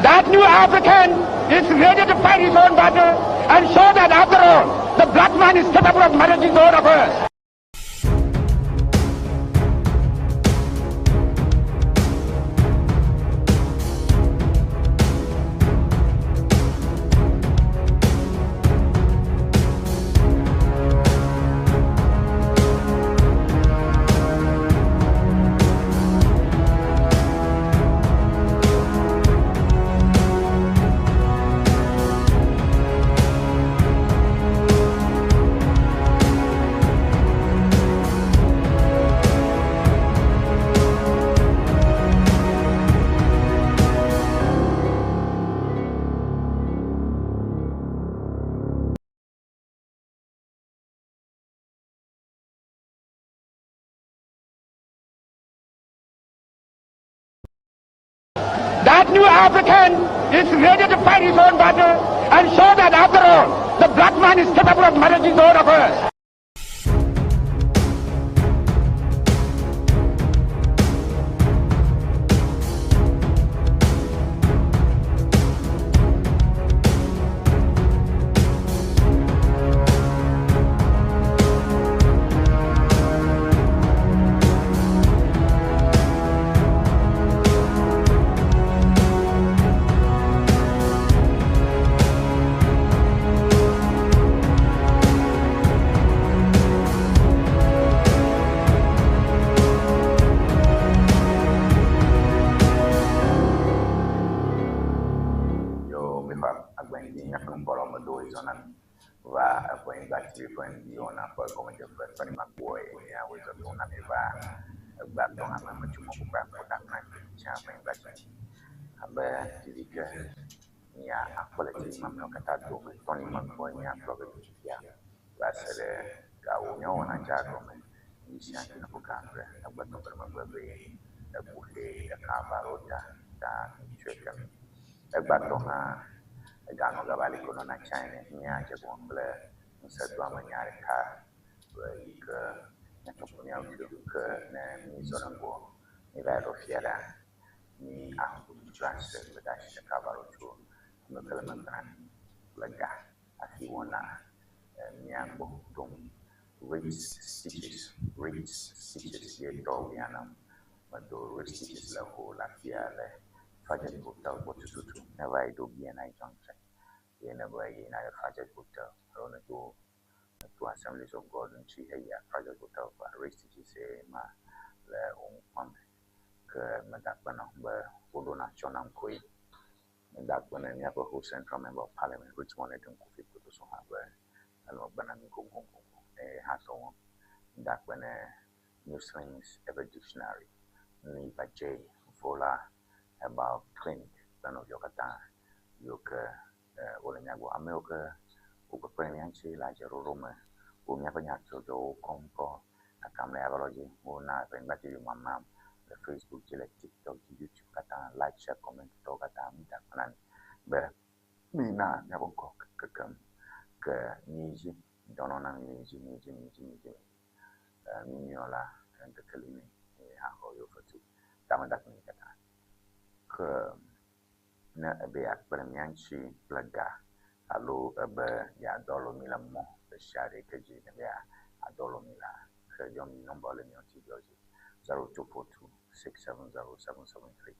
That new African is ready to fight his own battle and show that after all, the black man is capable of managing his own affairs. That new African is ready to fight his own battle and show that after all, the black man is capable of managing his own affairs. Yo, mi fa agbenyi míaƒe ŋkɔ me do zɔ na mi va eƒe nyigba TV ƒe nuwɔna ƒe gɔmedzeƒe ƒe makpɔe míawo zɔ do na mi va egbea tɔ ame metso mɔ kpekpe akpɔ ɖa tsã ƒe nyigba TV abe TV ke mía akpɔ le TV mamlɛawo katã dome tɔni makpɔ míakplɔ be fifia va se ɖe gawo míawɔ na dza gɔme yi sia ŋdi ne ƒo ga eve egbetɔ ƒe megbe be ekuxe ɖeka va ɖo ta ta tsɔe ke mi. Egbãtɔ hã eganɔ gaba li ke nɔna tsã ene míadze gɔme kple ŋusẽdoamenya ɖeka yi ke míatsɔ ƒo mía ɖokuiwo ke ne mízɔ ɖe ŋgɔ míva yi ɖo fia ɖa mí atsɔ ase gbedeasi ɖeka va ɖo tso ame ke le megbe na mí kple ga hafi wɔna mía gbɔ ɖom. Rich Stitches, Rich Stitches ye tɔ wònye medo Rich Stitches le ho le afia le Fajet Hotel gbɔ tututu ne va yi ɖo BNI Junction ye ne be yina ɖe Fajet Hotel alo ne to ne to Assemblies of God ŋuti heyia Fajet Hotel va Rich Stitches ye ma le wo ŋkume ke meda akpe na wo be woɖo na atsyɔ̃ nam koe. Meda akpe na míaƒe Ho Central Member of Parliament Richmond Edem Kofi Kpotoso hã be ele megbe na mí gogogogo eye hã tɔ wɔm. Meda akpe na Muslims Ever Dictionary, Niva J Vola Herbal Clinic kple nɔviawo katã yiwo ke wole mía gbɔ. Ame yiwo ke wokpekpe ɖe mía ŋuti le adzeɖoɖo me, wo míaƒe nyadzɔdzɔwo kɔm kɔ kakam le ablɔ dzi. Wona eƒe nyigba TV mamam le Facebook dzi, le TikTok dzi, YouTube katã, like, share, comment tɔwo katã mida akpe na mi be mina míaƒe ŋkɔ kekem ke mi dzi dɔnɔ na mi, mi dzi, mi dzi, mi dzi, mi dzi, mi nyuiɔ la ŋkeke li mi eye axɔ yewo fetu. Ta meda akpe na mi katã. Ke ne ebe yeakpe ɖe mía ŋuti kple ga alo ebe yeadɔ alɔ mi le mɔ ɖe sia ɖe yi ke dzi nebe yeadɔ alɔ mi la, ke yɔ mi nɔmba le míawo TV dzi 0242 670 773.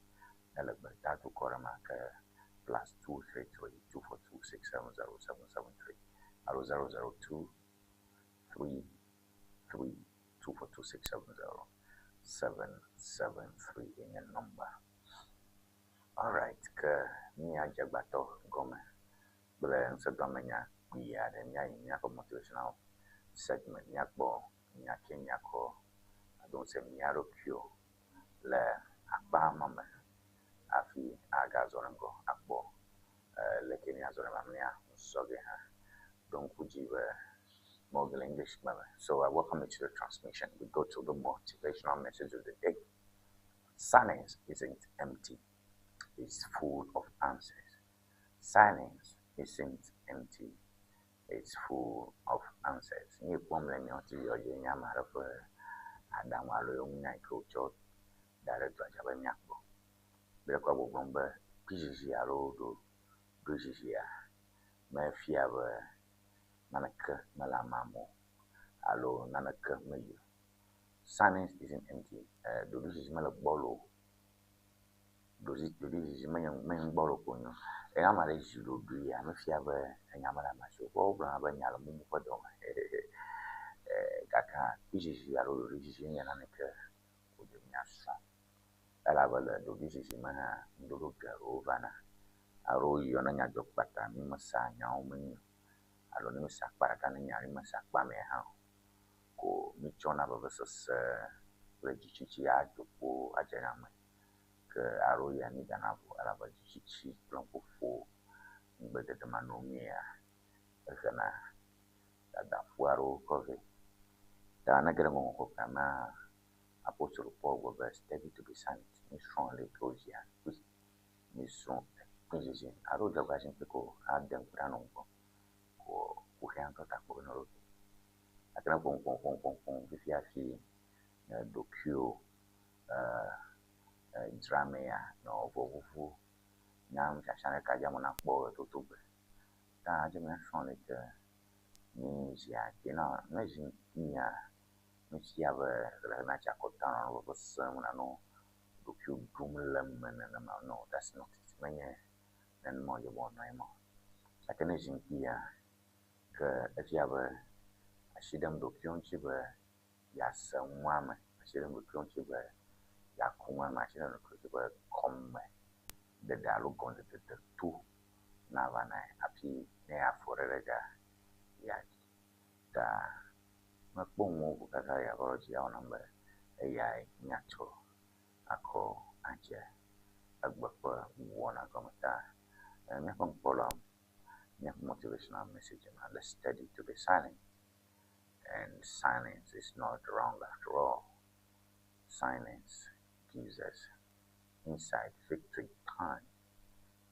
Ne le gbeta dukɔ ɖe mea ke +233 242 670 773 alo 002 3 3 242 670 773 enye nɔmba. Alright, ke míadze gbãtɔ gɔme kple ŋusẽdoamenya kpui aɖe. Míayi míaƒe motivational segment, míakpɔ nya ke míakɔ ado ŋusẽ mía ɖokuiwo le akpa ma me hafi agazɔ ɖe ŋgɔ akpɔ leke míazɔ ɖe mamlɛa ŋusɔ ge hã. Ɖo ŋku dzi be Mogul English me. So I welcome you to the transmission. We go to the motivational message of the day. Silence isn't empty. It's full of answers. Silence isn't empty. It's full of answers. Míekpɔm le míawo TV dzi nye ame aɖe ƒe aɖaŋu alo yewo nya yi ke wotsɔ da ɖe dua dzi be míakpɔ. Be kɔ gbɔgblɔm be Kpizizi alo ɖoɖoezizia mefia be naneke mele amea me o alo naneke meyi o. Silence isn't empty. Ɖoɖoezizi mele gbɔlo o. Ɖoɖoezizi menye menye gbɔlo ko wònye o. Eye ame aɖe zi ɖoɖoea, mefia be enya mele amea si o. Wogblɔna be nya le mumu ƒe dɔme. Gake hã kpizizi alo ɖoɖoezizi nye naneke wòde míasrɔ̃. Elabe le ɖoɖoezizi me hã, ŋuɖoɖo geɖewo vana alo woyɔna nya dzɔ kpata mi mesea nyawo me nyuie o alo ne mese akpa ɖeka ne nya mi mese akpa mɛ hã o. Ko mitsɔna vevesese kple dzitsitsi ado kpo adze na ame ke alo ya mi dana vo elabe dzitsitsi kple nuƒoƒo ŋugbedede manɔmea ehena dadaƒu aɖewo kɔ vɛ. Ta ne ge ɖe ŋɔŋlɔ kɔkɔea mea, Apostolo Paul gblɔ be study to be silent. Misrɔ̃ ale yi ke wozia kpi. Misrɔ̃ kpizizi alo dze zikpui ko ade ŋku ɖe anɔ ŋgɔ ko kuxia ŋutɔ ta kpɔ be ne ɖo to. Gake ne ƒo ƒo ƒo ƒo ƒo fifia hafi ɖokuiwò dzramea nɔ vɔ ʋuʋu nya nufiafia ɖeka dzi ame nakpɔ ɣetoto gbe. Ta dze míasrɔ̃ ale yi ke mízia kpi na ne zi kpia mefia be natsi akɔta nɔ veve sem nanɔ ɖokuiwò ɖum le eme nenema. No, that's not it. Menye nenema wòdze be wòanɔ ema o. Gake ne zi kpia ke efia be asi ɖem ɖokuiwò ŋuti be yease nua me, asi ɖem ɖokuiwò ŋuti be yeaku nua me, asi ɖem ɖokuiwò ŋuti be gɔme ɖeɖe alo gɔmedede to nava na ye hafi ne yeafɔ ɖe ɖe dzia yeadzi. Ta mekpɔ nuwo ŋu kaka yeava dzi awɔ nam be eyae míatsɔ akɔ adze egbe ƒe wɔna gɔme ta míaƒe nukpɔla míaƒe motivational message ma let's study to be silent and silence is not wrong after all. Silence gives us insight, victory, time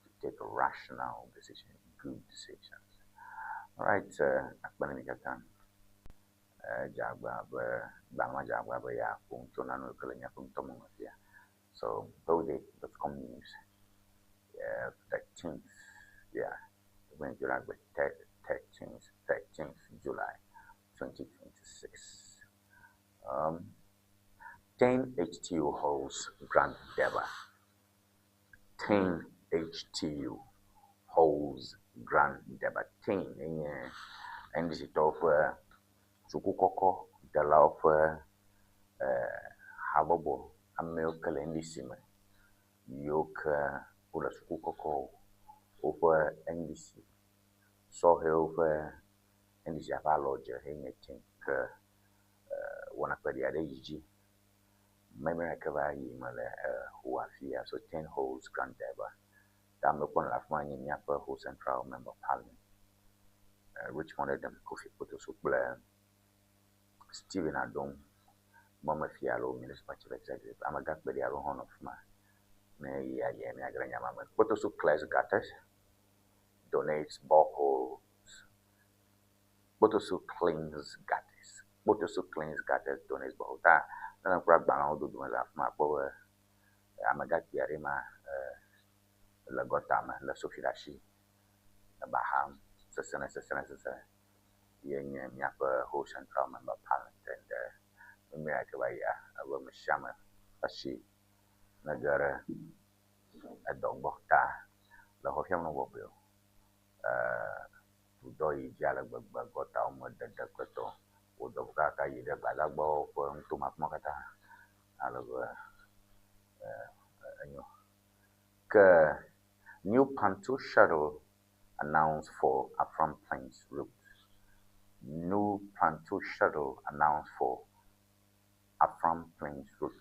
to take rational decisions, good decisions. All right, akpe ne mi katã. Dze agbagba be gbalẽ dze agbagba be yeaƒo nu tso nane ke le míaƒe ŋutɔ me fia. So Gbewode.com news, 13th, yeah, when July, 13th July 2026. 10 HTU holds Grand Durbar. 10 HTU holds Grand Durbar. 10 enye NDC tɔwo ƒe suku kɔkɔ delawo ƒe habɔbɔ amewo ke le NDC me yiwo ke wole suku kɔkɔwo woƒe NDC sɔhɛwo ƒe NDC ƒe alɔdze enye 10 ke wɔna kpeɖi aɖe yi dzi. Memera ke va yi me le ho afia so 10 holds Grand Durbar. Ta ame kpɔ le afi ma nye míaƒe Ho Central Member of Parliament Richmond Edem Kofi Kpotosu kple Stephen Adom mɔmefia alo Municipal Chief Executive. Amegã kpeɖi aɖewo hã nɔ afi ma. Ne yia yia míage ɖe nya ma me. Kpotosu clears gutters, donates boreholes. Kpotosu cleans gutters. Kpotosu cleans gutters, donates boreholes. Ta ne nekpɔ agbalẽwo dodome le afi ma akpɔ be amegãkpui aɖe ma le gɔta me le sofi ɖe asi eba ham sesẽle sesẽle sesẽle ye nye míaƒe Ho Central Member of Parliament and memera ke va yia ebe ame sia ame asi nege ɖe edɔ gbɔ ta le xɔ fiam nɔ bɔbɔe o. Dɔ yi dzi ale gbegbe gɔtawo me dede kple tɔ wò dɔ kaka yi ɖe gbadagbawo ƒe nutome afi ma katã ale be enyo. Ke new Pantu shuttle announced for Afram Plains route. New Pantu shuttle announced for Afram Plains route.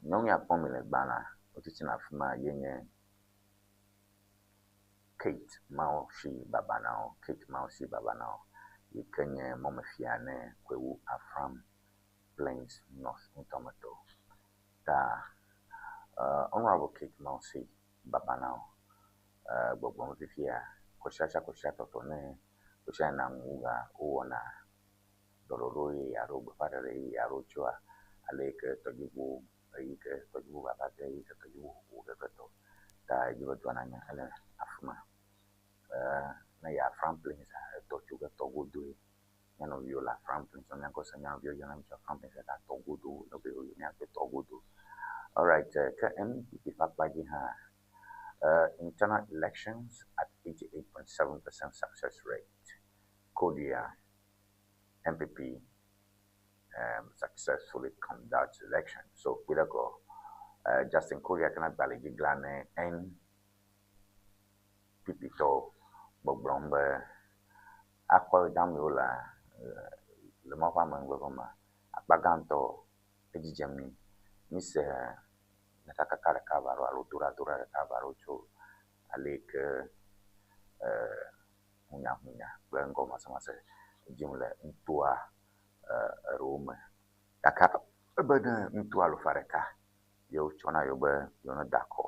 Nyɔnu ya kpɔm mi le gbalẽa wotitina afi ma ye nye Kate Mawusi Babanao. Kate Mawusi Babanao yi ke nye mɔmefia ne Kwahu Afram Plains North ŋutɔmetɔ. Ta Honorable Kate Mawusi Babanao gbɔgblɔm fifia kɔsiɖa kɔsiɖa tɔtɔ ne kɔsiɖa na ŋuga wowɔna ɖɔɖɔɖo yeye alo gbeƒãɖeɖe yeye aɖewo tsoa ale yi ke tɔdziʋu eyi ke tɔdziʋu vava ge, eyi ke tɔdziʋu ʋuʋu ge kple tɔ. Ta edzi be dua nanya ele afi ma. Ne eyi Afram Plains etɔ tso ge tɔ godoe. Mía nɔviwo le Afram Plains mía ŋkɔ se mía nɔviwo yɔna mí tso Afram Plains ɖeka tɔ godo le be míakpe tɔ godo. Alright, ke NPP ƒe akpa dzi hã, internal elections at 88.7% success rate. Kodia NPP successfully conducts election. So kpi ɖe kɔ Justin Kodia kana gbalẽ dzi gla ne NPP tɔwo gbɔgblɔm be akɔ dam yewo le le mɔ ƒe amenuveve me akpa gãtɔ edzidze mi mise nyatakaka ɖeka va ɖo alo doɖadoɖa ɖeka va ɖo tso ale yi ke hunyahunya kple ŋgɔmasemase dzim le ŋutoa eɖewo me. Gake ebe ne ŋutoa alo fa ɖeka ye wotsɔna yewo be yewo ne da akɔ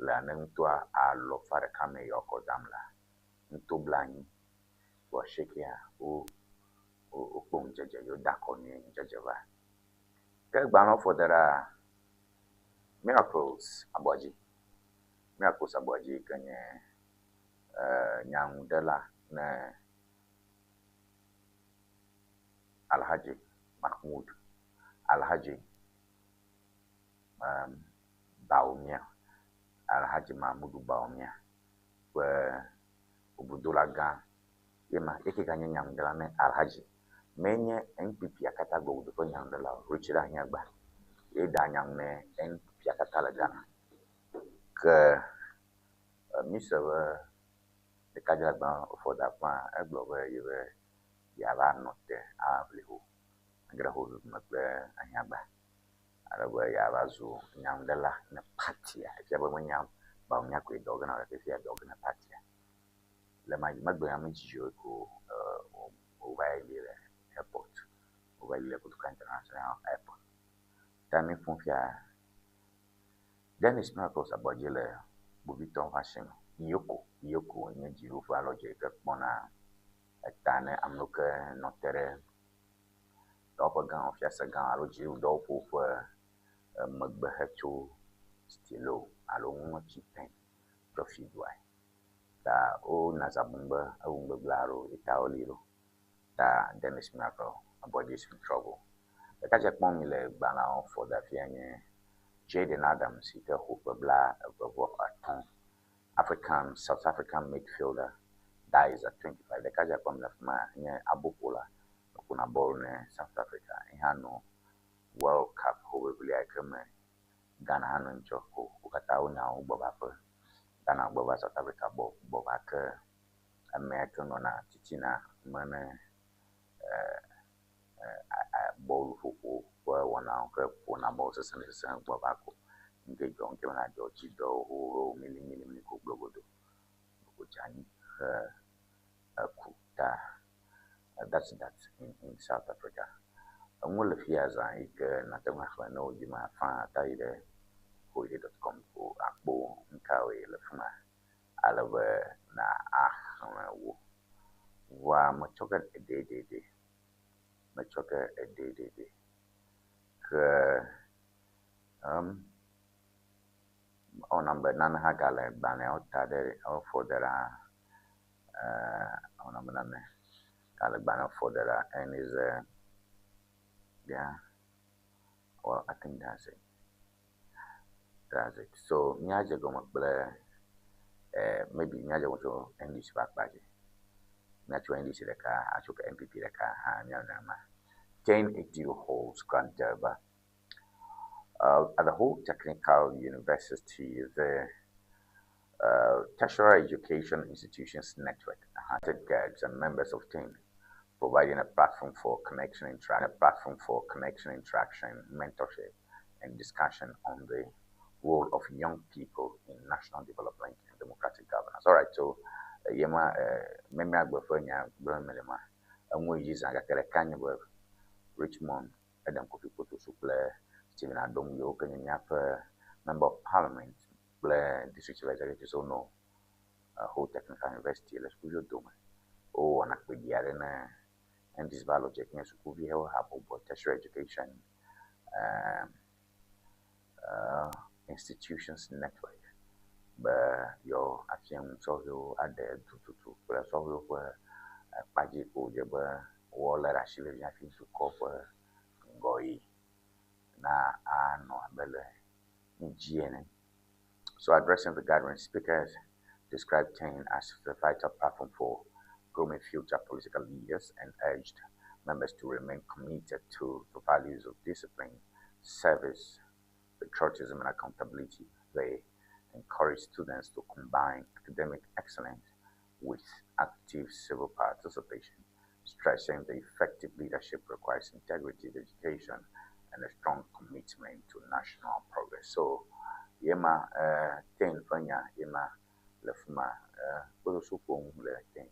le ne ŋutoa alɔfa ɖeka me yewoakɔ dam la, ŋuto bla anyi vɔ asiekea wo wokpɔ ŋudzedze yewo da akɔ nyuie ŋudzedze va. Ke gbalẽwo fɔ da ɖa Miracles Aboagye. Miracles Aboagye yi ke nye nyanuɖela ne Alhaji Mahmood Alhaji Bawumia Alhaji Mahmudu Bawumia ƒe bubudola gã ye ma eke ganye nyanuɖela ne Alhaji. Menye NPP akata gbɔgbɔ ƒe nyanuɖela o Richard Ahiagba ye da nyanu ne NPP akata le Ghana. Ke mise be ɖekadze agbalẽ fɔ da ƒã egblɔ be yebe yeava nɔ te aʋli ho age ɖe hoʋiʋli kple Ahiagba ale be yeava zu nyanuɖela ne partia. Efia be menya Bawumia koe dɔ gena o gake fia dɔ gena partia. Le ma megbe ame dzidziwo ko wova yi le airport wova yi le Kotoka International Airport. Ta mi ƒom fia Dennis Miracles Aboagye le kpovitɔwo ƒe asime. EOCO EOCO nye dziɖuɖu ƒe alɔdze yi ke kpɔna eta ne amewo ke nɔ te ɖe dɔwɔƒe gãwo, fiase gãwo alo dziɖuɖudɔwɔƒewo ƒe megbe hetso stylo alo nuŋlɔtsi pen tsɔ fi duae. Ta wona zabum be ewu nugbegblẽ aɖewo ye ta woli ɖo. Ta Dennis Miracle Aboagye is in trouble. Ɖekadze kpɔm mi le gbalẽawo fɔ da fia nye Jaden Adams yi ke xɔ ƒe 23 , African South African midfielder dies at 25. Ɖekadze kpɔm le afi ma nye aboƒola eƒona bɔl ne South Africa. Ye hã nɔ World Cup hoʋiʋlia yi ke me Ghana hã nɔ ŋutsɔ ko wo katã wonya wo gbɔ va ƒe. Ghana gbɔ va South Africa gbɔ gbɔ va ke amea ke nɔna titina me ne bɔluƒoƒo ƒe wɔnawo ke ƒona bɔl sesẽ sesẽ gbɔ va ko. Ŋke dzɔ ŋke mena dzɔ tsi dɔ hoho milimili ko gblɔ godo. Wòdze anyi he eku ta that's that in South Africa. Eŋu le fia zã yi ke nate ŋu axlẽ ne wò dzi me afã ta yi ɖe koye.com ko akpɔ ŋkawoe le fi ma ale be na axlẽ wo. Vɔa metsɔ ke eɖeɖeɖe metsɔ ke eɖeɖeɖe ke ewɔna be nane hã gale gbalẽawo ta ɖe wofɔ da ɖa ewɔna be nane gale gbalẽawo fɔ da ɖa and is yeah, well, I think that's it. That's it. So míadze gɔme kple maybe míadze gɔme tso NDC ƒe akpa dzi. Míatso NDC ɖeka atso NPP ɖeka hã míanɔ ema. 1080 holds Grand Durbar. At the Ho Technical University, the Tertiary Education Institutions Network, guides and members of team, providing a platform for connection, a platform for connection, interaction, mentorship, and discussion on the role of young people in national development and democratic governance. All right, so yema meme agbe nya gblɔm mele ma eŋu yi zã gake ɖeka nye be Richmond Edem Kofi Kpotosu kple Stephen Adom yiwo ke nye míaƒe member of parliament kple district chief executive wonɔ Ho Technical University le sukuviwo dome. Wowɔna kpeɖi aɖe ne NDC ƒe alɔdze nye sukuviwo habɔbɔ Tertiary Education Institutions Network be Yewoafia nu sɔhɛwo aɖe dututu kple sɔhɛwo ƒe akpadzi ko wòdze be woalé ɖe asi vevie hafi dukɔ ƒe ŋgɔyiyi na anɔ abe le dzi ene. So addressing the gathering, speakers described TEIN as the vital platform for grooming future political leaders and urged members to remain committed to the values of discipline, service, patriotism, and accountability. They encouraged students to combine academic excellence with active civil participation, stressing the effective leadership requires integrity, dedication, and a strong commitment to national progress. So, yema TEIN ƒe nya yema le fi ma kpeɖoso ƒom le TEIN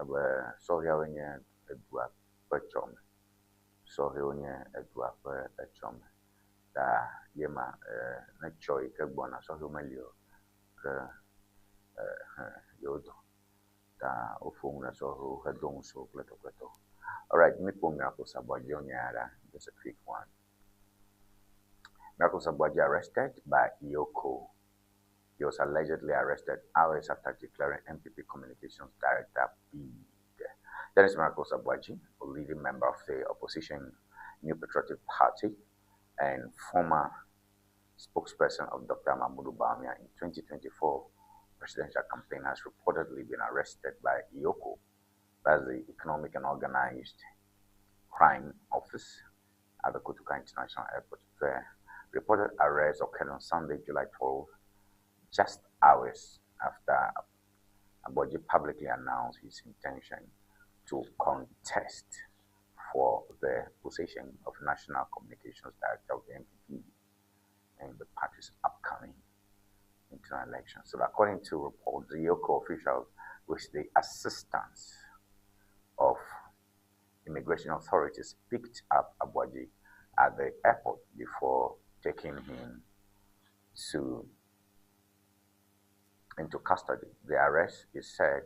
ebe sɔhɛawoe nye edua ƒe tsɔme. Sɔhɛwo nye edua ƒe etsɔme. Ta yema ne tsɔ yi ke gbɔna sɔhɛwo meli o ke yewo dɔ. Ta woƒo nu na sɔhɛwo hedo ŋusẽ wo kple tɔkpletɔwo. Alright, mikpɔ Miracles Aboagye nya just a quick one. Miracles Aboagye arrested by EOCO. He was allegedly arrested hours after declaring NPP Communications Director bid. Dennis Miracles Aboagye, a leading member of the opposition New Patriotic Party and former spokesperson of Dr. Mahamudu Bawumia in 2024 presidential campaign, has reportedly been arrested by EOCO, that's the Economic and Organized Crime Office at the Kotoka International Airport. The reported arrest occurred on Sunday, July 12, just hours after Aboagye publicly announced his intention to contest for the position of National Communications Director of the NPP in the party's upcoming internal election. So according to reports, the EOCO officials, with the assistance of immigration authorities, picked up Aboagye at the airport before taking him to into custody. The arrest is said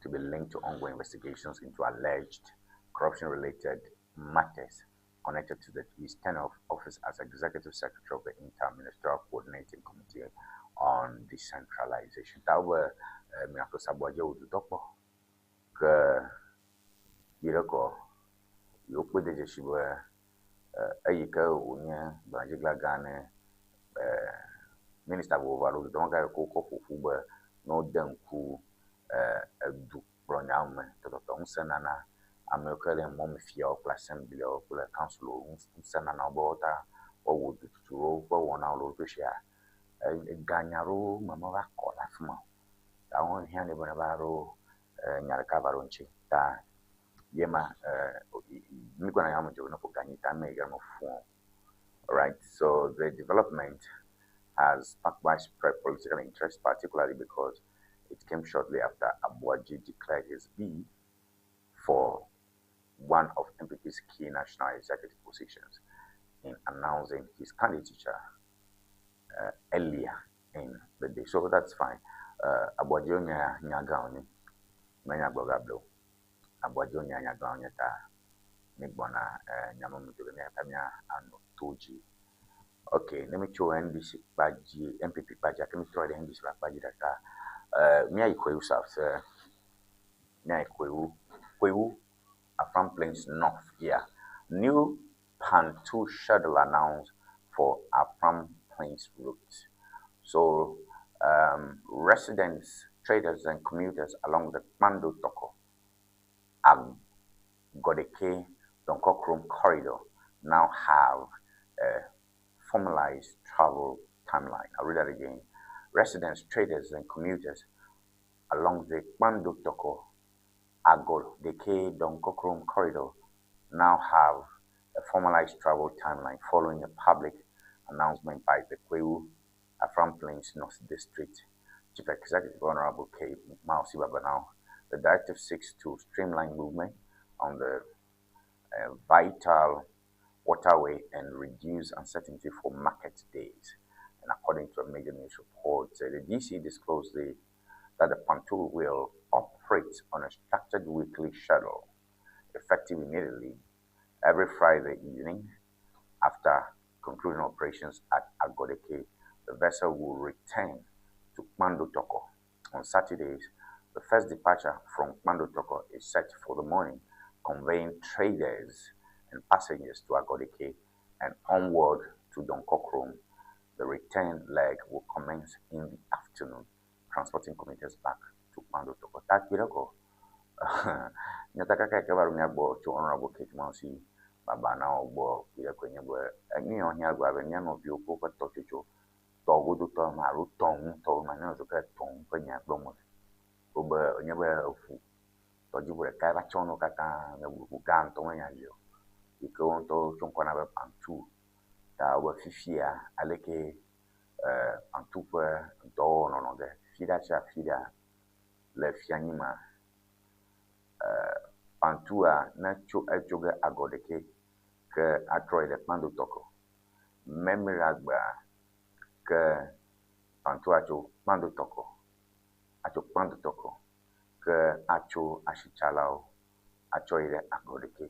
to be linked to ongoing investigations into alleged corruption-related matters connected to his tenure of office as Executive Secretary of the Inter-Ministerial Coordinating Committee on Decentralization. Ta wo be Miracles Aboagye wo dodokpɔ ke yi ɖe kɔ yewo de dzesi be eyi ke wònye gbladzigla ne minista vovovo alo dodɔmegã yi ke wokɔ ƒoƒu be ne wode ŋku edukplɔnyawo me tɔtɔtɔ ŋusẽ nana amewo ke le mɔmefiawo kple assemblywo kple councilwo ŋusẽ nana wo be woata woawɔ dututuwo ƒe wɔnawo le wo ɖokui sia eganya ɖewo me meva kɔ le afi ma o. Ta wo hiã nɛ be ne va ɖo nya ɖeka va ɖo ŋuti ta yema mi gbɔna ya me dzo ne ƒo ganyi ta me yi ke me fũ o. Alright, so the development has sparked widespread political interest, particularly because it came shortly after Aboagye declared his bid for one of NPP's key national executive positions in announcing his candidature earlier in the day. So that's fine. Aboagye nya nyaga onye, menya gboga blow. Aboagye nya nyaga onye ta mi gbɔna nyame do mi ata mia ano toji. Okay, ne mi tso NDC kpadzi, NPP kpadzi, ake mi trɔ ɖe NDC ƒe akpadzi ɖeka. Mia yi Kwahu South, mia yi Kwahu, Kwahu, Afram Plains North. Yeah, new Pan 2 schedule announced for Afram Plains route. So, residents, traders, and commuters along the Kpando Toko, Agodeke, Donkorkrom corridor now have a formalized travel timeline. I'll read that again. Residents, traders, and commuters along the Kpando Toko, Agodeke, Donkorkrom corridor now have a formalized travel timeline following a public announcement by the Kwahu Afram Plains North District Chief Executive Honorable K. Mausi Babanao. The directive seeks to streamline movement on the vital waterway and reduce uncertainty for market days. And according to a major news report, the DC disclosed that the pontoon will operate on a structured weekly schedule, effective immediately every Friday evening. After concluding operations at Agodeke, the vessel will return to Kpando Toko. On Saturdays, the first departure from Kpando Toko is set for the morning, conveying traders and passengers to Agodeke and onward to Donkorkrom. The return leg will commence in the afternoon, transporting commuters back to Kpando Toko. Takpireko. Nyatakaka yi ke va ɖo mía gbɔ tso Honorable Kate Mausi baba na wo gbɔ kpuiɖe koe nye be enu yawo hiã gblɔ be mía nɔviwo kple woƒe tɔtsotso tɔ godotɔ ma alo tɔ ŋu tɔ ma míanɔ ke tɔ ŋu ƒe nya gblɔm wole. Wobe wònye be eʋu tɔdziʋu ɖeka va tsɔ nuwo katã nye ʋu gã ŋutɔ menye ali o yi ke wo ŋutɔ wotsɔ ŋkɔ na be Pantu. Ta wobe fifia aleke e Pantu ƒe dɔwɔwɔ nɔnɔ ge fiɖa sia fiɖa le fianyima e Pantua ne tso etso ge agɔ ɖekɛ ke atrɔ yi ɖe Kpandotɔkɔ. Memleɖagbea ke Pantua tso Kpandotɔkɔ atso Kpandotɔkɔ ke atso asitsalawo atsɔ yi ɖe agɔ ɖekɛ.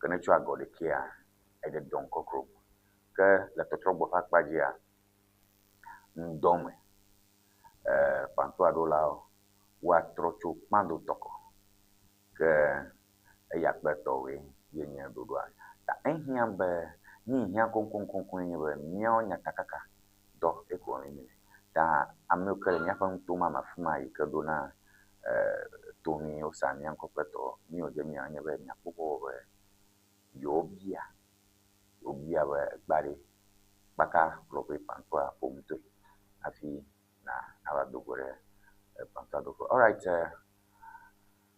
Ke ne tso agɔ ɖekɛa eyi ɖe Dɔnkɔkrom. Ke le tɔtrɔgbɔ ƒe akpa dzia, ŋdɔ me e Pantua ɖolawo woatrɔ tso Kpandotɔkɔ ke eya kple tɔwoe ye nye ɖoɖoa. Ta ehiã be nu yi hiã koŋkoŋkoŋkoe nye be míawo nyatakaka dɔ eko wɔm míele. Ta ame yiwo ke le míaƒe nuto ma me afi ma yi ke ɖona e to mí wosa mía ŋkɔ kple tɔ nu yi wòdze mía nye be míakpɔ gbɔ be yewobia yewobia be egbea ɖe kpaka lɔƒoe Pantua ƒo ŋutɔe hafi na ava do go ɖe Pantua ɖoƒe. Alright, uh,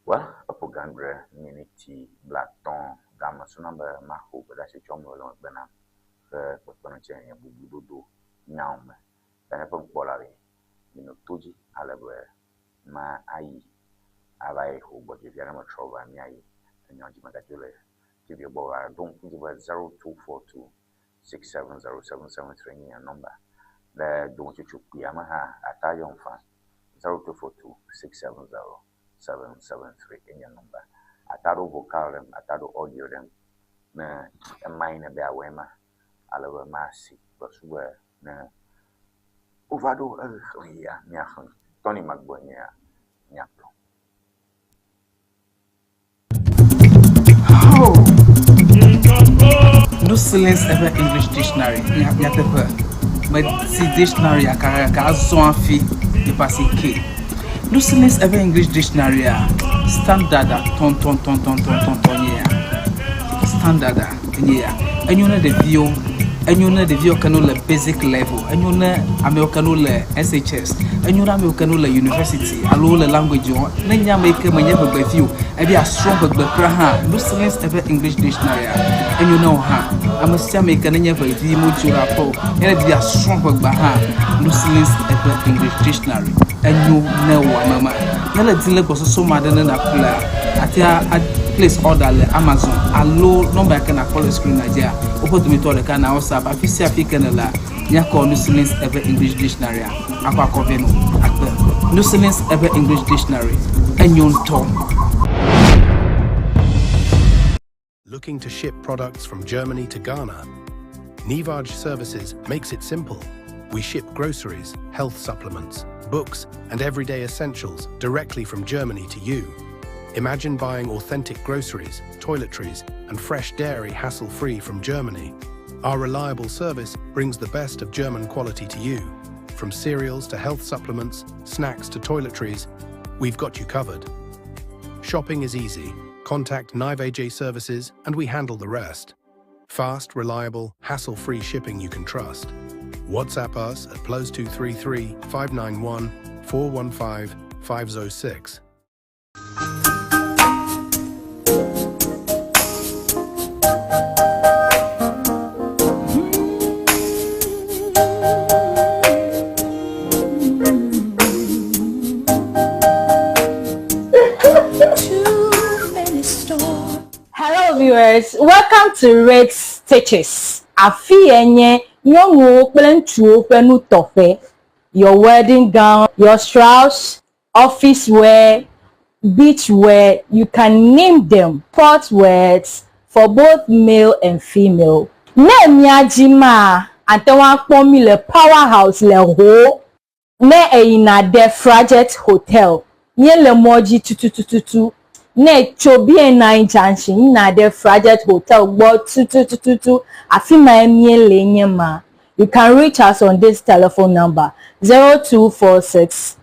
well, eƒo gãdre miniti blatɔ̃ game suna be maxo gbedeasi tsɔm le megbe nam ƒe kpekpeɖeŋu nye bubudodo nyawo me. Ta míaƒe nukpɔlawoe minɔ to dzi ale be ma ayi ava yi xo gbɔdzɔe ne metrɔ va míayi enyɔ dzi megadzo le TV gbɔ va ɖo ŋku dzi be 0242 670773 nye nye nɔmba. Le dometsotso kpuia me hã ata yɔm fa 0242 670773 enye nɔmba. Ata ɖo vocal ɖem, ata ɖo audio ɖem ne ema yi ne be awɔe ma ale be masi kple be ne wova ɖo exexlẽɣia míaxlẽ. Tony Magbo nye míakplɔ. Oh. No silence ever English dictionary. Nyateƒe. Meti dictionary akakaka azɔ hafi nipa si ke. No silence ever English dictionary a standard a tɔntɔntɔntɔntɔntɔn nye ya. Standard a nye ya. Enyo ne ɖeviwo enyo ne ɖeviwo ke no le basic level. Enyo ne amewo ke no le SHS. Enyo ne amewo ke no le university alo le language wɔm. Ne nye ame yi ke menye ʋegbevi o ebi asrɔ̃ ʋegbe kura hã no silence ever English dictionary a enyo ne wo hã. Ame sia ame yi ke nenye ʋevi modzo le aƒe o ye ne di asrɔ̃ ʋegbea hã no silence ever English dictionary enyo ne wò ame ma. Ne le di le gbɔsɔsɔ ma ɖe ne nàƒlea atea a place order le Amazon alo nɔmba yi ke nàkpɔ le screen dzia woƒe dometɔ ɖeka na WhatsApp afi sia afi ke nèlea míakɔ no silence ever English dictionary a akɔ akɔ vɛ no akpe. No silence ever English dictionary enyo ŋutɔ. Looking to ship products from Germany to Ghana? Nivaj Services makes it simple. We ship groceries, health supplements, books, and everyday essentials directly from Germany to you. Imagine buying authentic groceries, toiletries, and fresh dairy hassle-free from Germany. Our reliable service brings the best of German quality to you. From cereals to health supplements, snacks to toiletries, we've got you covered. Shopping is easy. Contact Nivaj Services and we handle the rest. Fast, reliable, hassle-free shipping you can trust. WhatsApp us at +233 591 415 506. Too many storms. Hello viewers, welcome to Red Stitches. Afi ye nye nyɔnuwo kple ŋutsuwo ƒe nutɔƒe. Your wedding gown, your shrouds, office wear, beach wear, you can name them. Sport wears for both male and female. Ne mia dzi maa, ate ŋu akpɔ mi le Powerhouse le Ho. Ne èyina ɖe Frajet Hotel, míele mɔ dzi tutututu. Ne ètso BNI Junction yina ɖe Frajet Hotel gbɔ tutututu, afi mae míele nye ma. You can reach us on this telephone number, 0246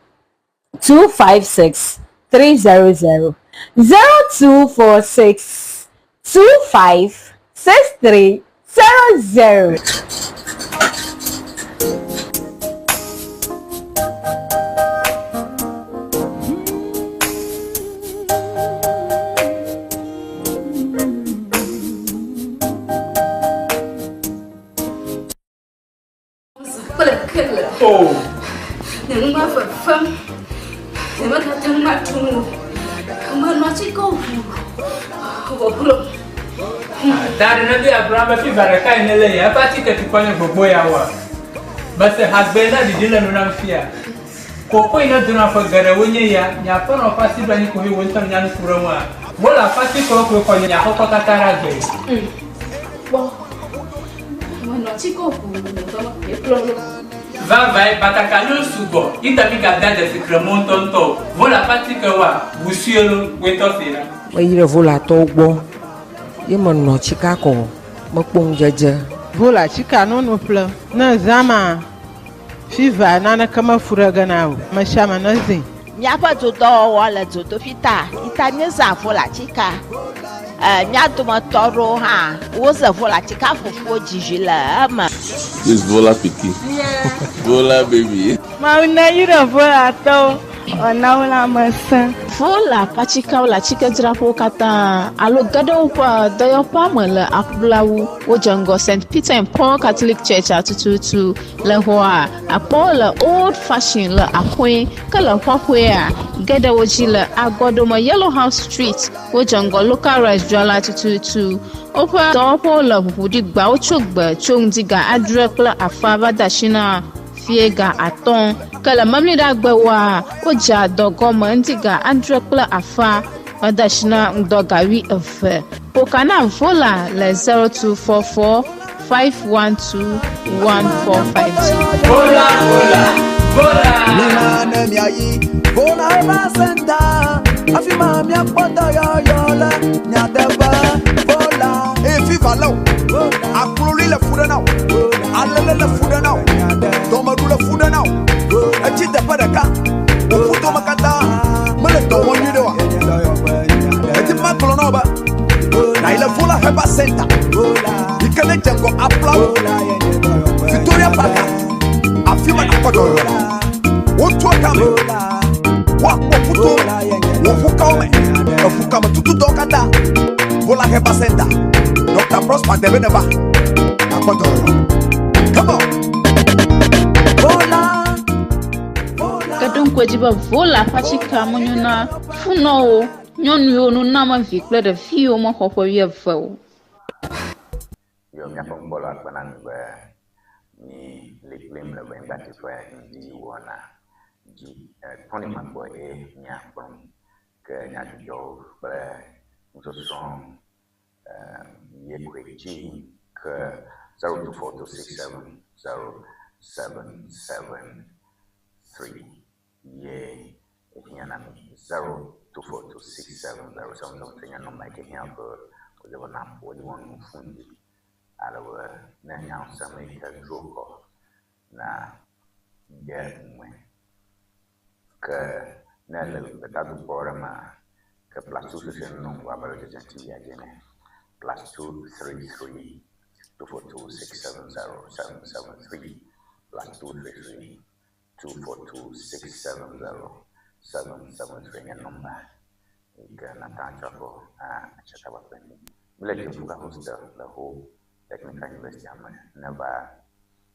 256 300, 0246 25 63 00. Kple kele. Oh. Nye nu ma fefem. Nye megate ŋu atu nu o. Menɔ atike ʋu. Vɔglo. Ta ɖe ne be Abraham be fiva ɖeka yi ne le ya eƒe atike tukɔ nye gbogbo ya wa. Mese hagbe na ɖiɖi le nu nam fia. Koko yi ne dona ƒe geɖe wo nye ya, nye aƒenɔ ƒe asi ɖo anyi koe wo ŋutɔ nya nu ku ɖe ŋua. Wo le aƒe atikewo koe xɔ nye aƒekɔ katã ɖe agbe. Kpɔ. Menɔ atike ʋu dɔ ekplɔ ɖo. Vavae batakaliwo sugbɔ yi ta mi gada dzesi kremɔ ŋutɔŋutɔ o. Vo le aƒe atike wa ʋu sue lo woetɔ se ɖa. Meyi ɖe Volatɔwo gbɔ ye menɔ tsika kɔ mekpɔ ŋudzedze. Vola tsika nono ƒle ne zã ma fiva naneke mefu ɖe ge na o. Ame sia ame ne zĩ. Míaƒe dodɔwɔwɔ le dzodoƒi ta yi ta míezã volatsika. E, mía dometɔ aɖewo hã woze volatsika fufuwo dzizi le eme. This Vola pikin. Vola baby. Mawu ne yi ɖe Volatɔwo ɔna wo lãme sẽ. Vola ƒe atsikewo le atsikedzraƒewo katã alo ge ɖe woƒe dɔyɔƒea me le aƒlawu. Wodze ŋgɔ St. Peter and Paul Catholic Church atututu le xɔa akpɔwo le Old Fashion le Akoe ke le Ƒaƒoea ge ɖe wo dzi le Agɔdome Yellow House Street. Wodze ŋgɔ Local Rice dzrala tututu. Woƒe dɔwɔƒewo le ʋuʋu ɖi gbawo tso gbe tso ŋdi ga adre kple afã va de asi na fie ga atɔ̃ ke le memleɖagbewoa wodzea dɔ gɔme ŋdi ga adre kple afã va de asi na ŋdɔ ga wuieve. Ƒoka na Vola le 0244 512 1452. Vola, vola, vola. Mina ne miayi Vola Herbal Center afi ma miakpɔ dɔyɔyɔ le nyateƒe Vola. Eye fiva lé o, akloli le fu ɖe na o, alele le fu ɖe na o, dɔmeɖu le fu ɖe na o, etsi teƒe ɖeka, wò ƒudome katã mele dɔ wɔm nyuie ɖe oa? Edi be magblɔ na wò be nàyi le Vola Herbal Center yi ke ne dze ŋgɔ aƒlawo Victoria Park afi ma nàkpɔ dɔyɔyɔ le. Wotua kame, woakpɔ ƒuto me, wò ƒukawo me, eƒukame tutudɔwo katã. Vola Herbal Center, Dr. Prosper Debe neva, nàkpɔ dɔyɔyɔ. Come on. Vola. Ke ɖo ŋku edzi be Vola ƒe atsike menyo na funɔwo, nyɔnuwo, nuname vi kple ɖeviwo mexɔ ƒe wuieve o. Yɔ míaƒe ŋgbɔlɔ akpe na mi be mi li kplim le Ʋenyigbatsi ƒe ŋdi wɔna dzi. Tony Magbɔ ye míakplɔm ke nyadzɔdzɔwo kple nusɔsrɔ̃ ye koe dzi ke 0242670773 ye ehiã na mi 0242670773 nye nɔmba yi ke hiã be wòle be naƒo wòle nu fún dzi ale be ne nya ŋusẽ yi ke dro xɔ na de ŋue ke ne le gbetadukpɔ ɖe mea ke +233 nɔ ŋgɔ abe le dzedze TV dzi ene +233 242 670 773 +233 242 670 773 nye nɔmba yi ke nate ŋu atsɔ akɔ atsataba kple mi. Míle Dziŋfuga Hostel le Ho Technical University me neva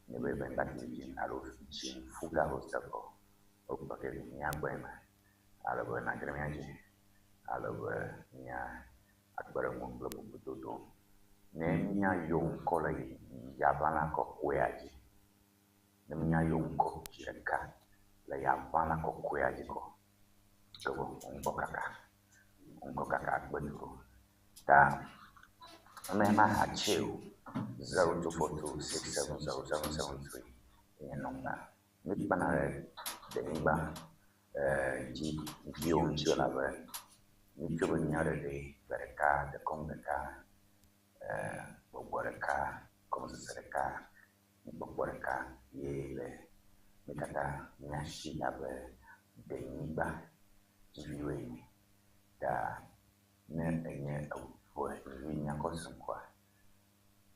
nye be Ʋenyigba TV dzi alo Dziŋfuga Hostel kɔ wokplɔ ke míagbɔe me ale be nàdze mía dzi ale be mía akpe ɖe ŋu kple bubudodo ne míayɔ ŋkɔ le yaʋala kɔkɔea dzi ne míayɔ ŋkɔ dzi ɖeka le yaʋala kɔkɔea dzi kɔ ke vɔ ŋkɔ kaka ŋkɔ kaka akpe dro ta ame ma hatse o 0242670773 nye nɔmba. Míekpena ɖe denyigba dzi viwo ŋuti elabe mítsɔ be mía ɖeɖe gbe ɖeka, dekɔnu ɖeka, gbɔgbɔ ɖeka, gɔmesese ɖeka, nukpɔkpɔ ɖeka ye le mí katã mía si abe denyigba dziviwoe ene. Ta ne enye eŋe vi nyakɔ sem koa,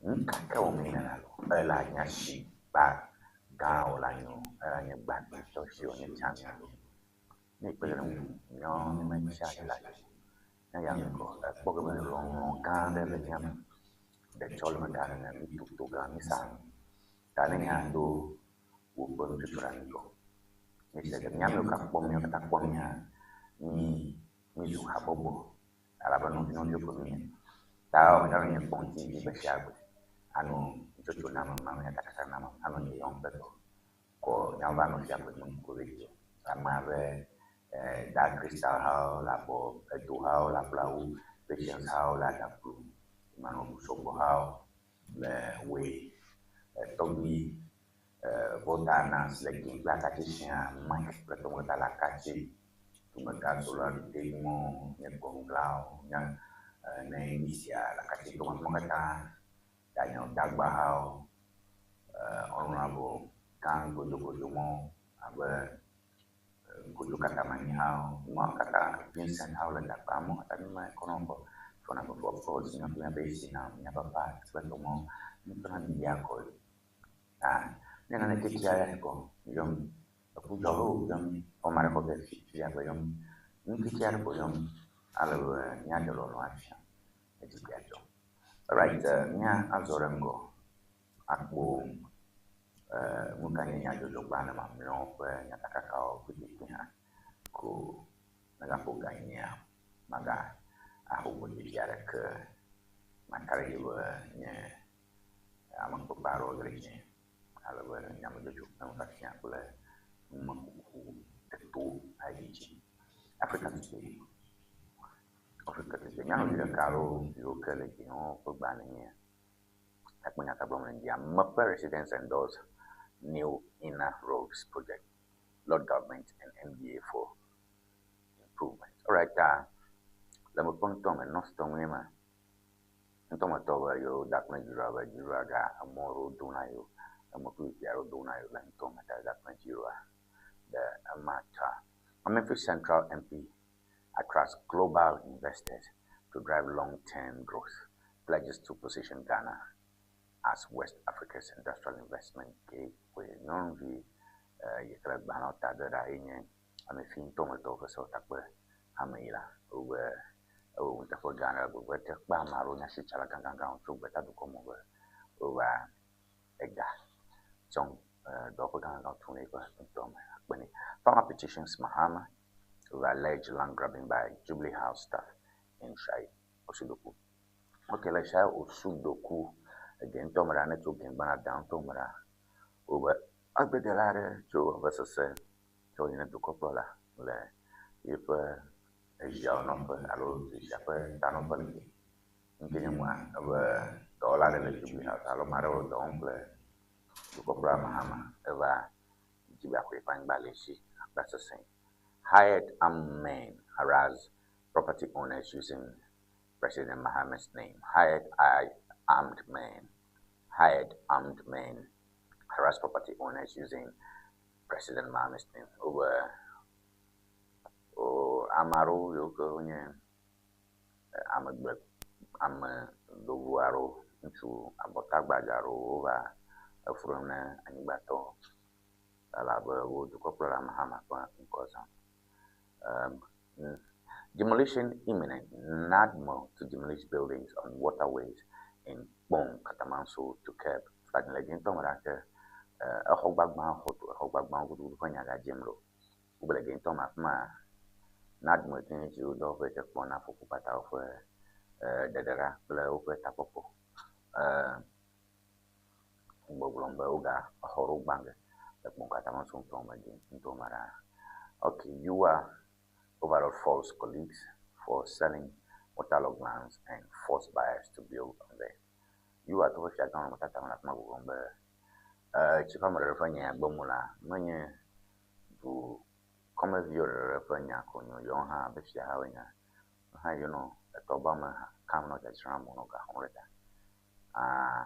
nu ka ke wɔmee nèle alo ele anya si gba gã wòle anyi o, ele anye gba gbãtɔ si wònye tsã mía ɖo. Ne ekpe ɖe ŋu míawo mímetsia dzi le ati ne ya ŋgɔ ekpɔ ge be lɔlɔ̃ gã aɖe le mía me. Ɖetsɔleme gã aɖe le mí toto gã mísa nu. Ta ne nya do woƒe nutsotso ɖe anyi kɔ. Míese ge mía amewo kpɔ míawo katã kpɔ mía mí mízu habɔbɔ elabe nɔvinɔviwo ƒe míenye. Ta míawo nye kpɔ ŋuti gbe sia gbe anɔ nutsotso nam ame nyatakaka nam anɔ nye yɔm kple tɔ. Kɔ míawo va nɔ fia ƒe nu ko radio. Amea be Dark Crystal hawo le abɔ, Edo hawo le ablawo, Patience hawo le adaklu, Emmanuel Kusɔgbɔ hawo le woe, tɔgbui Volta Anas le gli kple akatsi sia, Mike kple tɔwo katã le akatsi, Tumega Solar Degmo, nye gbɔnuglawo, nye Neemisia le akatsi tɔwo katã, Daniel Dagba hawo, Honorable Gã Godogodo mɔwo abe Godo Katamani hawo, nuawo katã, Vincent hawo le Dagba, amewo katã mi ma kɔ nɔ kɔ tsɔna gbɔgbɔ kɔ zi na míaƒe esi na míaƒe papa kple tɔmɔwo míetsɔna bia kɔ. Ah, ne nane keke aɖe kɔ yɔm, eku dzɔ ɖo yɔm, xɔme aɖe kɔ ge fifia gbe yɔm, nu keke aɖe ko yɔm ale be míaɖe lɔlɔ̃ afia edzi gbea dzɔ. Alright, mía azɔ ɖe ŋgɔ akpo nu ka nye nyadzɔdzɔgbalẽ mamlɛawo ƒe nyatakakawo kpekpekpe hã ko megaƒo ga nyia maga aho gbɔdzedze aɖeke maka ɖe edzi be nye amekpekpe aɖewo ge ɖe dzinye ale be nyamedzodzro kple nufiafia kple numekuku deto ayi dzi. Africa Today. Africa Today. Nyɔnuvi ɖeka aɖewo yiwo ke le dziŋɔ ƒe gbalẽ nye akpɔ nyatagblɔm le ŋdi. Ameƒe residents endorse new inner roads project. Laud government and MDA for improvement. Alright, le mekpɔ ŋutɔ me North tɔ ŋue ma. Ŋutɔ me tɔ be yewo da kple dziɖuɖua be dziɖuɖua ga emɔ ɖewo do na yewo, emɔ kpukpui aɖewo do na yewo le ŋutɔ me ta da kple dziɖuɖua ɖe ema ta. Amenfi Central MP attracts global investors to drive long-term growth, pledges to position Ghana as West Africa's industrial investment gateway. Nyɔnuvi yi ke le gbalẽwo ta de ɖa ye nye Amenfi ŋutɔmetɔwo ƒe sewɔtakpe hame yi la wobe ewɔ nuteƒe gã aɖe gbegbe te kpe ame aɖewo nye asitsala gãgãgãwo tso gbetadukɔ me be wova ega tsɔ dɔwɔƒe gãgãgãwo tum ɖe eƒe ŋutɔ me akpe nɛ. Farmer petitions Mahama over alleged land grabbing by Jubilee House staff in Shai Osudoku. Ok, le Shai Osudoku ege ŋutɔ me ɖa ne tso Gengbana da ŋutɔ me ɖa wobe agbedela aɖe tso vevesese tsɔ yi na dukɔkplɔla le yeƒe eziawo nɔƒe alo ezia ƒe tanɔƒe le ŋke nye nua ebe dɔwɔla aɖe le Jubilee House alo ame aɖewo dɔ wɔm kple dukɔkplɔla Mahama eva dzi be axɔ eƒe anyigba le esi akpa sesẽ. Hired armed men harass property owners using President Mahama's name. Hired armed men, hired armed men harass property owners using President Mahama's name. Wobe o ame aɖewo yiwo ke wonye amegbe ame dovu aɖewo ŋutsu abɔtagbadza aɖewo wova efu ɖem na anyigbatɔwo elabe wo dukɔkplɔla Mahama ƒe ŋkɔ zãm. Demolition imminent. NADMO to demolish buildings on waterways in Kpone, Katamanso to curb flooding. Le ŋutɔ me ɖa ke exɔ gbagbã xɔ exɔ gbagbã gudugudu ƒe nya gadzem ɖo. Wobe le ŋutɔ me afi ma NADMO yi ke nye dziɖuɖudɔwɔƒe yi ke kpɔna afɔku kpatawo ƒe ɖeɖeɖa kple woƒe takpɔkpɔ. Gbɔgblɔm be woga exɔ ɖewo gbã ge le Kpone Katamanso ŋutɔ me ŋutɔ me ɖa. Okay, you are overall false colleagues for selling waterlogged lands and force buyers to build on them. You are to fiagã nɔnɔmetata me le afi ma gbɔgblɔm be Tsi ƒe ameɖeɖe ƒe nya gbe mu la, menye dukɔmeviwo ɖeɖe ƒe nya ko nyo, yewo hã abe fiahawo ene, hã yewonɔ etɔba me kam nɔ dzadzram nɔ ga xɔm ɖe ta. Aa,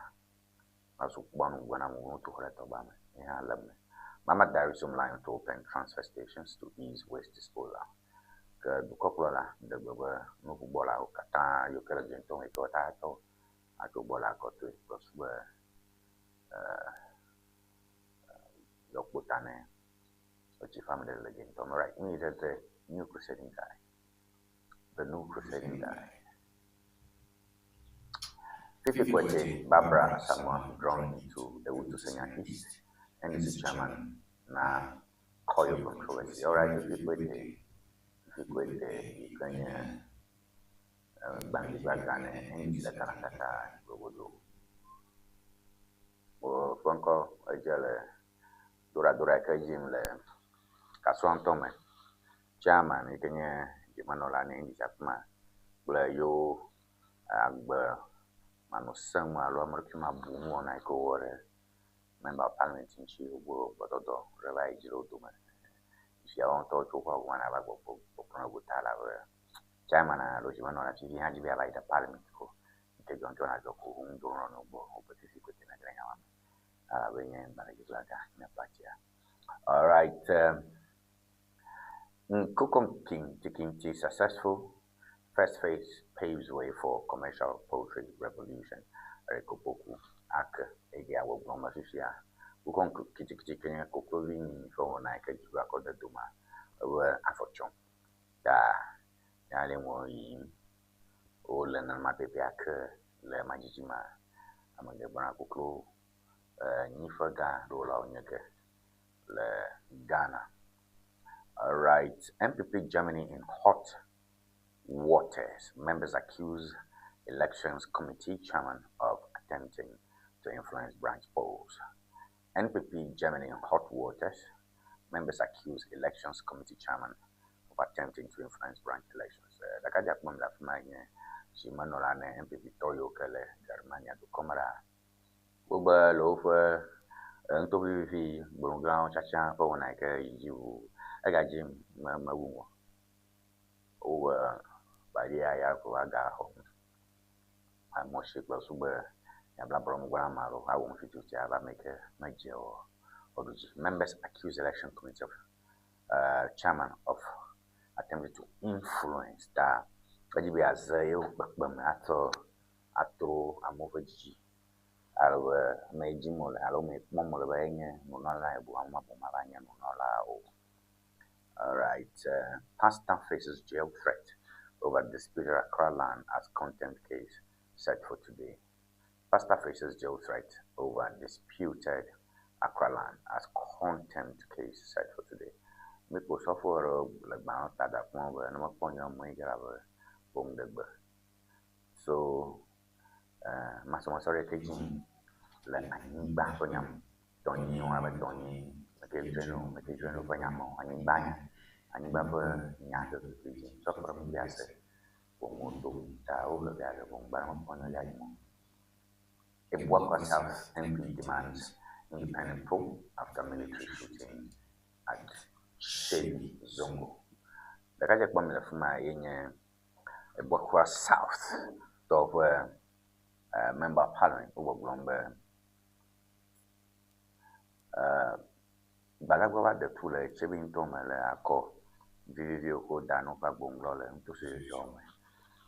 va zu kpɔ nu gbɔna mu wotu xɔ ɖe tɔba me, ye hã le eme. Mama Darius line to open transfer stations to ease waste disposal. Ke dukɔkplɔla ɖe gbe be nuʋugbɔlawo katã yiwo ke le dze ŋutɔ me yi ke woatɔ atso gbɔ la kɔtoe kple su be yewoakpɔ ta ne etsi ƒe ame ɖe le dze ŋutɔ me. Right, mi ɖe the new crusading guy. The new crusading guy. Fifi Kwetey, Barbara Asamoah drawn into Ewutu Senya East, NDC chairman na Koyo controversy. All right, Fifi Kwetey, Fifi Kwetey, yi ke nye gbangbigba ne NDC le karatata gogodo. Wo ƒe ŋkɔ edze le doradora yi ke dzim le Kasoa ŋutɔ me. Chairman yi ke nye dzimenɔla ne NDC afi ma kple yewo agbe manɔsenu alo ame ɖokui mabu nuwɔna yi ke wowɔ ɖe member of parliament ŋuti wogbe gbɔdɔdɔ ɖe va yi dzi le wo dome. Fiawo ŋutɔ tso woƒe ʋua va gbɔgbɔ gbɔgblɔ gota elabe chairman alo dzimenɔla fifi hã dzi be yeava yi ɖe parliament ko nke dzɔ ŋutɔ nadzɔ ko ŋu do nɔ gbɔ wobe Fifi Kwetey ne ɖe nya ma me elabe nye gbalẽdzigblẽga nye partia. All right. Nkoko Kinti successful first phase paves way for commercial poultry revolution. Eric Opoku ake eye awɔ gblɔm be fifia wokɔ kitikiti ke nye koklovi nyi ƒe wɔna yi ke dzi akɔ de doma ebe afɔ tsɔm ta ya le ŋɔ yiyim wole nenema pɛpɛ ake le madzidzi ma ame geɖe gblɔna koklo nyi ƒe gã ɖolawo nye ke le Ghana. All right, NPP Germany in hot waters. Members accuse elections committee chairman of attempting to influence branch polls. NPP Germany in hot waters. Members accuse elections committee chairman of attempting to influence branch elections. Ɖeka kpɔm le afi ma nye zimenɔla ne NPP tɔ yiwo ke le Germania dukɔme ɖa. Wogbe le woƒe ŋutovivivi gbonugãwo tsatsa ƒe wɔna yi ke yi dzi ʋu egadzi me mewu ŋu. Wowɔ baɖia ya ko aga xɔ amɔsi kple sugbe nyabla bɔlɔmugba ame aɖewo awɔ ŋutsu ava ame yi ke medze o woɖu dzi. Members accuse election committee of chairman of attempting to influence ta edzi be yeaze yewo kpekpeme atsɔ atro amewo ƒe dzidzi ale be ame yi dzim wole alo ame yi kpɔm wole be enye nunɔla ebu ame ma mava nye nunɔla o. All right. Pastor faces jail threat over disputed Accra land as contempt case set for today. Pastor faces jail threat over disputed Accra land as contempt case set for today. Mikpo sɔfo ɖewo le gbã tada kpɔm be ne mekpɔ nye me yi ke be ƒom ɖe gbe. So masɔmasɔ ɖe ke dzi le anyigba ƒe nya me. Tɔnyi wɔna be tɔnyi mete dzre no mete dzre no ƒe nya me o. Anyigba nya anyigba ƒe nya ɖe dzi. Sɔfo ɖe ƒe ase ƒomewo do ta wohe via ɖe ʋɔnu gba ne mekpɔ nye ya yi mo. Abuakwa South MP demands independent probe after military shooting at Kyebi Zongo. Ɖekadze kpɔm le fi ma ye nye Abuakwa South tɔ ƒe member of parliament wogbɔgblɔm be gbadagba va de tu le Kyebi ŋutɔ me le akɔ viviviwo ko da no ƒe agboŋlɔ le nutosususuawo me.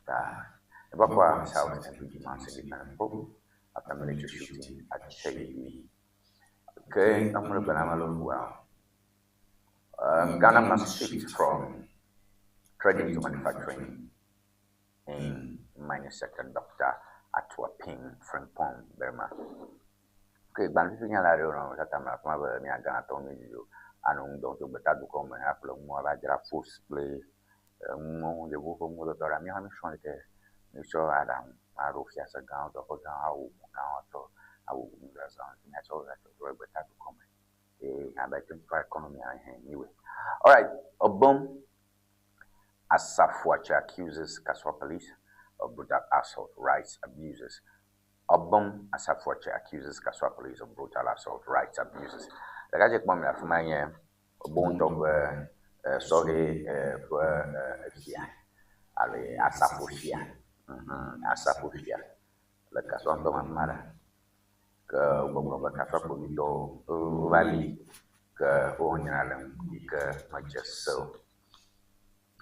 Ta Abuakwa South MP demands independent probe after military shooting at Kyebi. Okay, I'm going to Ghana must shift from trading to manufacturing in mining sector. Dr. Akuapem Frimpong Berma. Okay, gbalẽ nya la ɖewo nɔ tata me afi ma be mía Ghana tɔwo mi dzidzo anɔ ŋu dɔm tso gbetadukɔ me aƒle nuwo ava dzra fos kple nuwo yevuwo ƒe nuwo dɔdɔ ɖa. Míawo hã míesrɔ̃ leke míetsɔ aɖaŋu aɖo fiase gãwo, teƒe gãwo, awu gãwo atsɔ awu nudzazã míatsɔ atsɔ ɖe gbetadukɔ me. Eye abe 24 economy anyway. All right, Obom Asafuache accuses Kasoa police of brutal assault, rights abuses. Obum Asafoatse accuses Kasoa police of brutal assault, rights abuses. Ɖekadze kpɔm le afi ma nye Obo ŋutɔ ƒe sɔhɛ ƒe fia alo asafo fia. Asafo fia le Kasoa ŋutɔ me afi ma ɖa. Ke wogbɔgblɔ be Kasoa kpovitɔwo wova li ke wowɔ nyra le ŋu yi ke medze se o.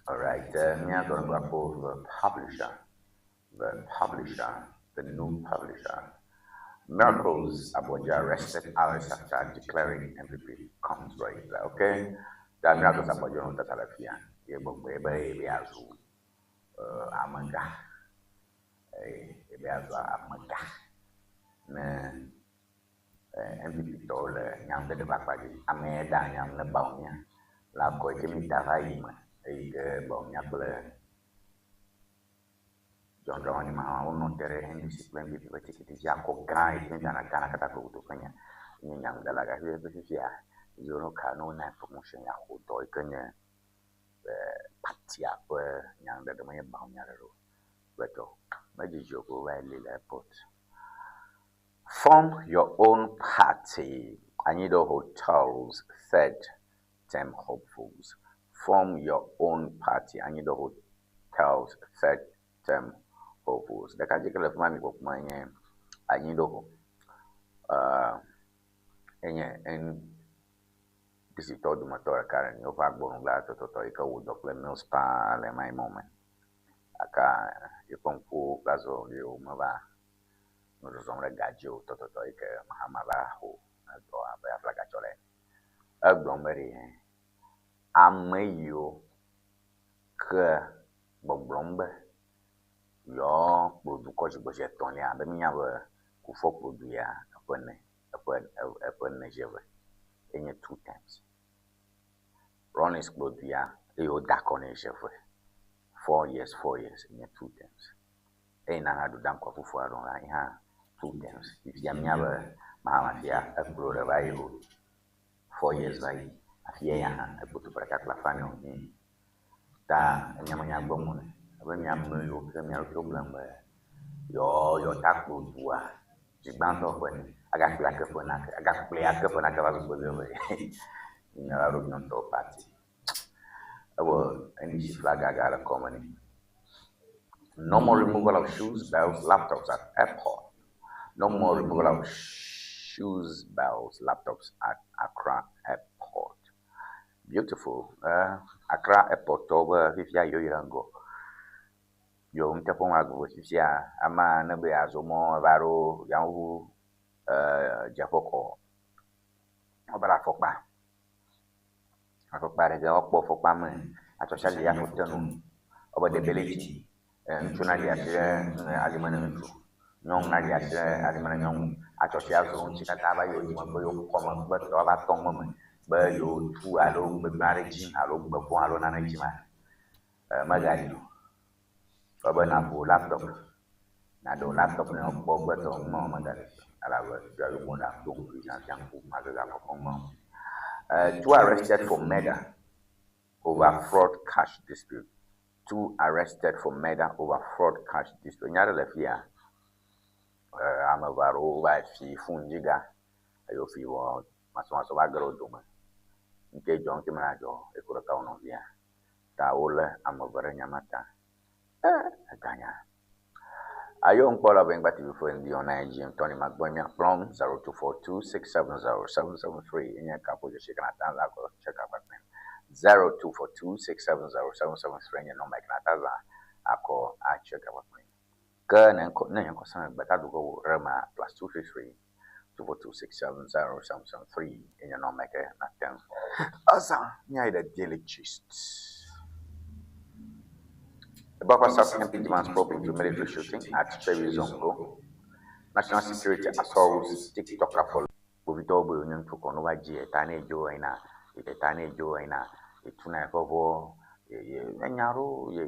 Alright, míazɔ ŋgɔ akpɔ the publisher, the new publisher. Miracles Aboagye arrested hours after declaring NPP comes right. Okay, that Miracles Aboagye no tata le fia. Ye gbɔgbɔ ebe ebe azu amegã. Ebe azu amegã. Ne NPP tɔwo le nyaŋuɖeɖe ƒe akpa dzi. Ame ya da nyam ne Bawumia le akɔ yi ke mi da va yi me eyi ke Bawumia kple John Dramani Mahama wonɔ te ɖe NDC kple NPP ƒe tikiti dzi akɔ gã yi ke mi dana Ghana katã ƒe ʋutoƒe nye nye nyaŋuɖela gake ƒe fifia yewo ka ne wona promotion yaxɔ dɔ yi ke nye partia ƒe nyaŋuɖeɖe menye Bawumia ɖe o. Gbetɔ medzidzi o ko va yi li le airport. Form your own party. Anyido Hotels third term hopefuls. Form your own party. Anyido Hotels third term hopefuls. Ɖekadze ke le fi ma mi kpɔkpɔm nye Anyido enye NDC tɔwo dometɔ ɖeka ɖe woƒe agbɔnugla tɔtɔtɔ yi ke wɔ dɔ kple Mills paa le my moment. Aka eƒe ŋkuwo kple azɔliwo meva nɔ zɔzɔm ɖe ga dzi o tɔtɔtɔ yi ke Mahama va xɔ edɔ abe aflagatsɔla ene. Egblɔm be ɖe ame yiwo ke gbɔgblɔm be yewoakplɔ dukɔ dzigbɔdzi etɔ̃lia abe mínya be Kufuor kplɔ du ya eƒe ene eƒe eƒe ene zi eve enye two times. Rawlings kplɔ du ya eye woda akɔ nɛ zi eve 4 years, 4 years enye two times. Eye Nana Addo Dankwa Akufo-Addo la yi hã two times. Fifia mínya be Mahama fia ekplɔ ɖe va yi o 4 years va yi hafi eya hã ekpɔ teƒe ɖeka kple afã ne wònye. Ta enyamenya gblɔm wòle ebe mi ame yiwo ke mia ɖokuiwo gblɔm be yewoa yewoata kplɔ dua zi gbãtɔ ƒe ene agakplɔe ake ƒe nake agakplɔe ake ƒe nake va zu ƒe eve miava ɖo mia ŋutɔwo party. Evɔ NDC flaga ga le kɔme nɛ. No more removal of shoes, belts, laptops at airport. No more removal of shoes, belts, laptops at Accra Airport. Beautiful. Accra Airport tɔwo be fifia yewo yi ɖe ŋgɔ. Yewo ŋuteƒe ŋu agbɔ fifia ama ne be yeazɔ mɔ va ɖo yameʋu dzeƒe kɔ wobe ɖe afɔkpa. Afɔkpa ɖe ge woakpɔ afɔkpa me atsɔ si aɖi afɔte nu. Wobe ɖevi ɖe dzi. Ŋutsu naɖi asi ɖe alime ne ŋutsu. Nyɔnu naɖi asi ɖe alime ne nyɔnu. Atsɔ si azɔ ŋuti katã va yi wo dzime yewo kɔme kple tɔ va tɔ ŋme me be yewotu alo gbegblẽ aɖe dzi alo gbevɔ alo nane dzi ma megali o. Wobe naƒo laptop naɖe wò laptop ne wokpɔ gbetɔ ŋme megali elabe fifia yewo ɖa to ŋku fiafia ŋku magega kɔkɔ ŋme. Two arrested for murder over fraud cash dispute. Two arrested for murder over fraud cash dispute. Nya ɖe le fia. Ame eve aɖewo va fi fon dzi ga eye wofi vɔ masɔmasɔ va ge ɖe wo dome. Ŋke dzɔ ŋke me dzɔ eko ɖeka wo nɔvia. Ta wolé ame eve ɖe nya ma ta. Eganya. Ayo ŋkpɔ le Bengba TV ƒe ŋdi on IG Tony Magbɔ miakplɔm 0242 670 773 enye kaƒodzesi kana ta za ko check up akpem 0242 670 773 enye nɔmba kana ta za akɔ a check up akpem. Ke ne ŋkɔ ne ŋkɔ sã gbeta do go rema +233 242 670 773 enye nɔmba ke na tem. Aza nya the Daily Gist. The Baba South MP demands probe into military shooting at Cherry Zongo. National Security assaults TikToker for kpovitɔwo be wonye ŋutsu kɔ no va dzi eta ne dzo yina eta ne dzo yina etuna eƒe ʋɔ enya ɖewo.